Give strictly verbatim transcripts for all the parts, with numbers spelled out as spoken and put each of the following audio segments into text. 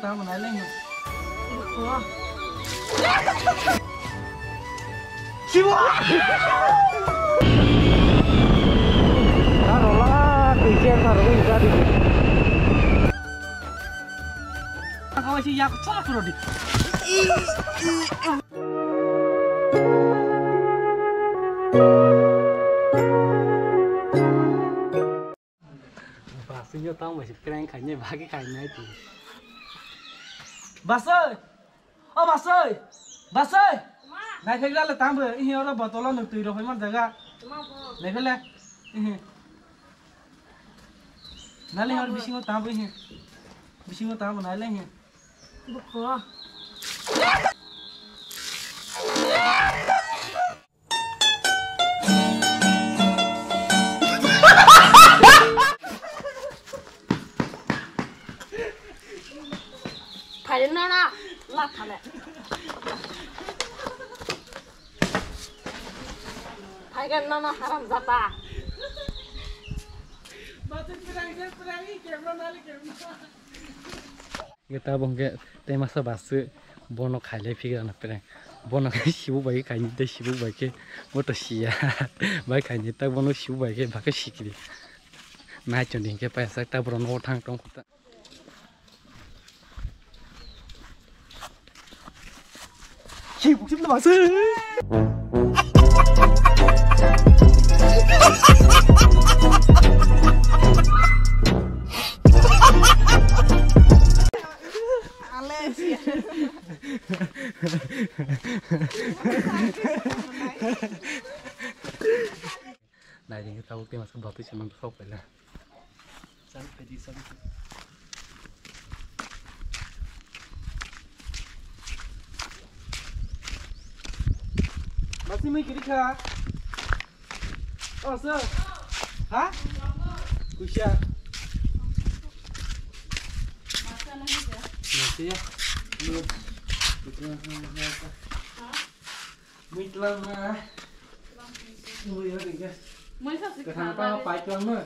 Tamo nai lai. Kawai se yak chwla phuru di. Basui yo tamo se prank khainai bagwi khainai tu. Basui! O Basui! Basui! Naiphek le tamo ihi oro botolo nuk twi rok phai man jaga. Naiphek le. Ihi. Nale hor bisingo tamo ihi. Bisingo tamo nale ihi. Buko. Phaile nono la thale. Phaiga nono haram jata. Bathik pirang se pirang i kemro nali kemro. Hwnkhe tabuk hwnkhe tei masa basu bono khailai phikra na prank. Bono khe sibuk bai khaini tei sibuk bai khe bo to siya. Bai khaini tak bono sibuk bai khe bakhe sikri. Nai chwng hwnkhe paisa tak borok nogo thang tong kho ta. Nai ring tabuk tei maskhe batwi se nang sok paila. Chal phaidi chal. Masi mui kiri kha. Oh sir. Ha? Kusia. Masi ya. Mui tlang na. Mui ya ringga. Mui sa si. Kathang ta pai tlang na.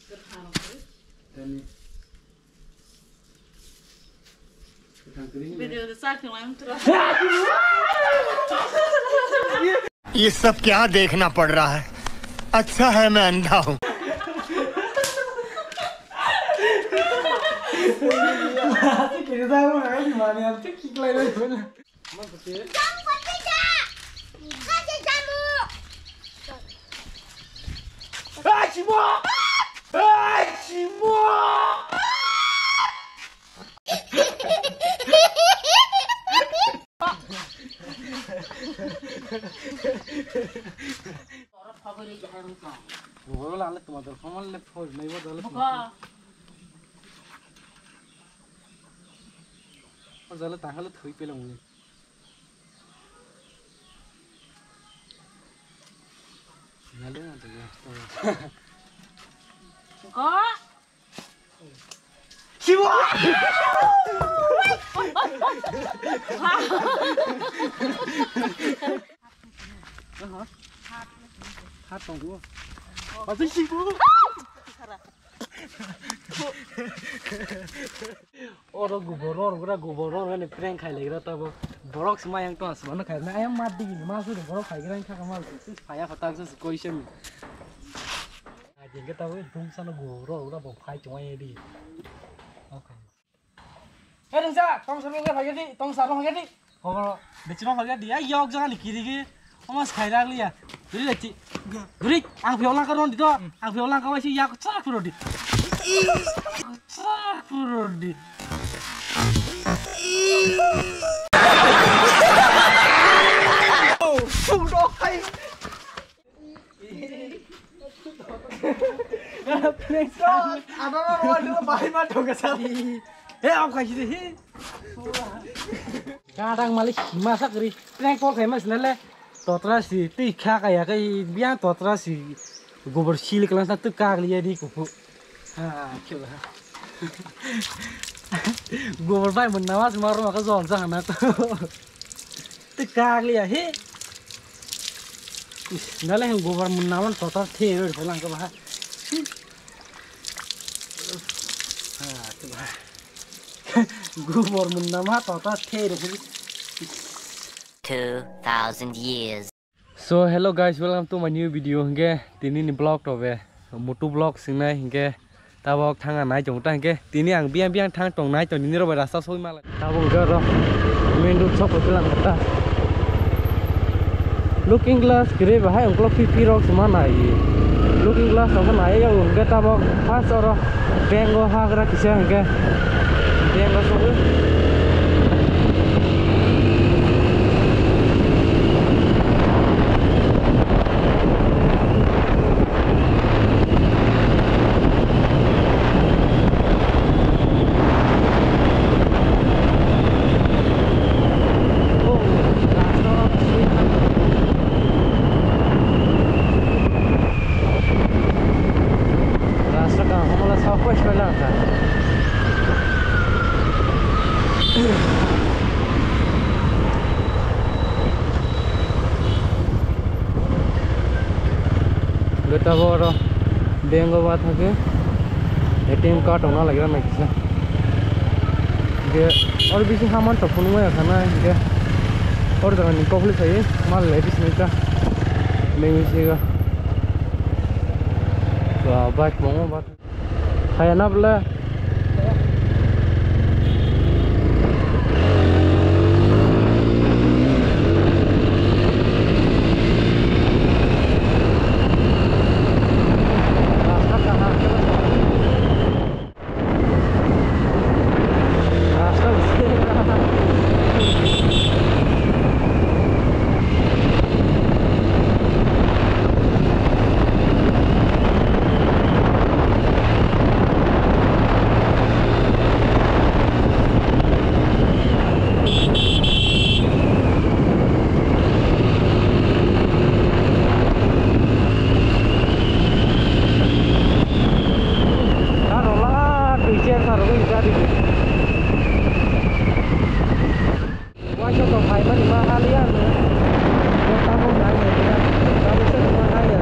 Kathang. Tani. Video de sa khlai mtra. ये सब क्या देखना पड़ रहा है? अच्छा है मैं अंधा हूँ। Kiri da mo ni mani am tik tik lai lai. Jamu pati ja. Kaje jamu. Ai, chimo! Ai, chimo! Oro phagori jahai wngkha. Oro lale tuma dol phamal le phol nai bo dol. Bukha. O jale tahale thui pele muni. Go. Siwa! Ha tongo. Pati siwa! Oro gubor ror gra gubor ror gani prank khai legra tabo. Borok se mayang tong asma no khai na ayang mat digi ma su borok khai gra kha ma su phaya khata su koi se mi. Ajin ke tabo dum sa no gubor ror gra bo khai tong ai di. Okay. Hey, Rungsa, tong sa no khai di, tong sa no khai di. Khobor, bichino hoga dia, yok jaga ni kirigi, omas khaira liya. Duri leti. Duri, ang pheo langka ron dito, ang pheo langka waisi yak chak puro di. Chak puro di. Puro hai. Adoro rwani bahai ma thongkha sadi. He, am khai sidi, he. Kadang malik hima sakri. Prank call khai mas nale. Totra si, twi kha kaya kai, biang totra si. Gobor sil kelang sa twi kak liya di kupu. Ha, kyo ha. Gobor bai mun nawas maro maka zon sa hana to. Twi kak liya, he. Nale heng gobar mun naman total the ro phalang ka ba. Ha, to ba. Gubor mun nama tota thero huli. Two thousand years. So hello guys, welcome to my new video. Hingke tini ni vlog to be mutu vlog singnai hingke tabok thanga nai chong ta hingke tini ang biang biang thang tong nai tong nini robai rasta soi malai. Tabok hingke oro main road sok pai lang ta. Looking glass kiri bahai ungklo pipi rok sima nai. Looking glass tong nai ya hingke tabok first oro. Bengo hagra kisa hingke. Bengo sogwi. Rasta kaham la sa khoi khoi lang kha. Gata boro bank o ba thangkhe A T M card rok na lagira nai kisa. Hingke oro bisi haman tok phunukmaya khana hingke oro jaga ni kokli sai mal le bisi nita mengwi siga. Ba bike mongo ba. Hayana bwle. Waisa tong phaimani ma haliya ang. Tamo nai nai kira. Tamo se ma haya.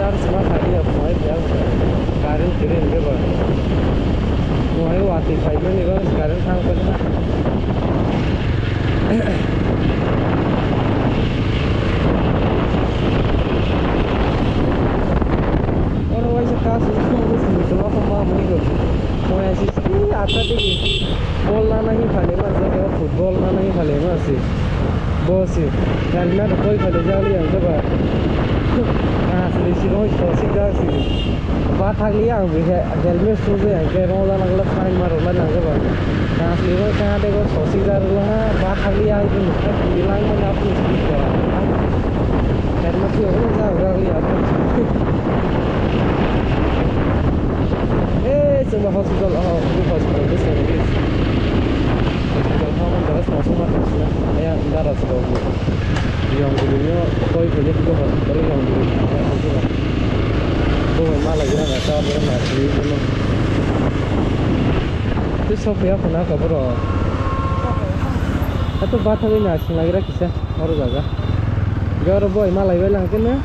Charge ma khaidi ya, phunai biya. Current kiri hingke ba. Phunai watwi phaimani ba, current thang paina. Oro waisa kasu, kasu, kasu, kasu, Moya si si ata digi bol nana hi phale ma se, football nana hi phale ma se. Bo se helmet koi phale jali ang ba. Ah, si si roi so si ga si. Ba thagli ang bi he helmet su je ang ke rong la nang la fine ma rong la nang ba. Ah, si roi ka de go so si ga la ba thagli ang bi bilang ma na pu si ko. Helmet yo ja ga li ang. Eh, Hospital, oh, hospital, this one is. Hospital, how much dollars, how much dollars? Aya, dara sila. Yong guru nyo, koi guru nyo, hospital yong guru nyo. Bo mala gira na, ta gira na, si, no. Tu sok ya, kuna ka bro. Atu batha bai na, sila gira kisa. Oro jaga. Ge oro boi malai bai lang kene.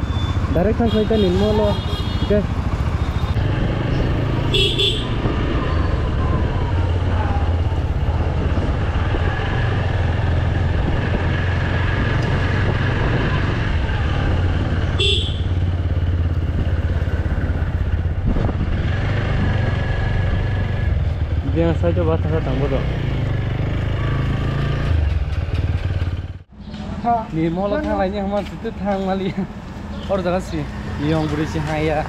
Direct thang khlai ta nini molo. Ge. Biang side o batha tang bodo. Ni molo thang lai ni hama tu thang mali. Or jaga si yong buri si haya.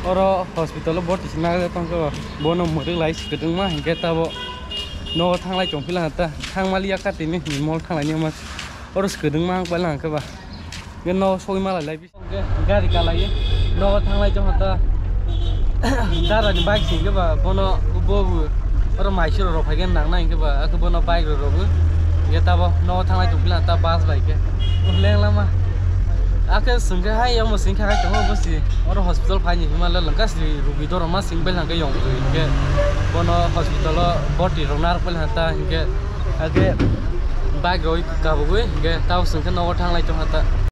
Oro hospital o boti si na tong ko. Bono mwrwk lai si kwdwng ma hinkhe tabo. No thang lai chong phila ta. Thang mali ya kati ni ni mol thang lai ni hama. Oro si kwdwng ma ang palang khe ba. Nge no soi ma lai lai. Gari kalai nogo thanglai jong hata. Dara ni bike sing ba bono bo oro maisir rok phai nang nai ba, ak bono bike rok rogo. Ye tabo nogo thanglai tong pila ta bus bai ke. Leng lama. Ake sing ke hai yamo sing kha tongo bo si. Oro hospital phai ni hima le langka si rugi doro ma sing bel hangke yong ke. Bono hospital o boti rok nar pil hata hingke ake bike rok kabugui hingke tabo sing ke nogo thanglai tong hata.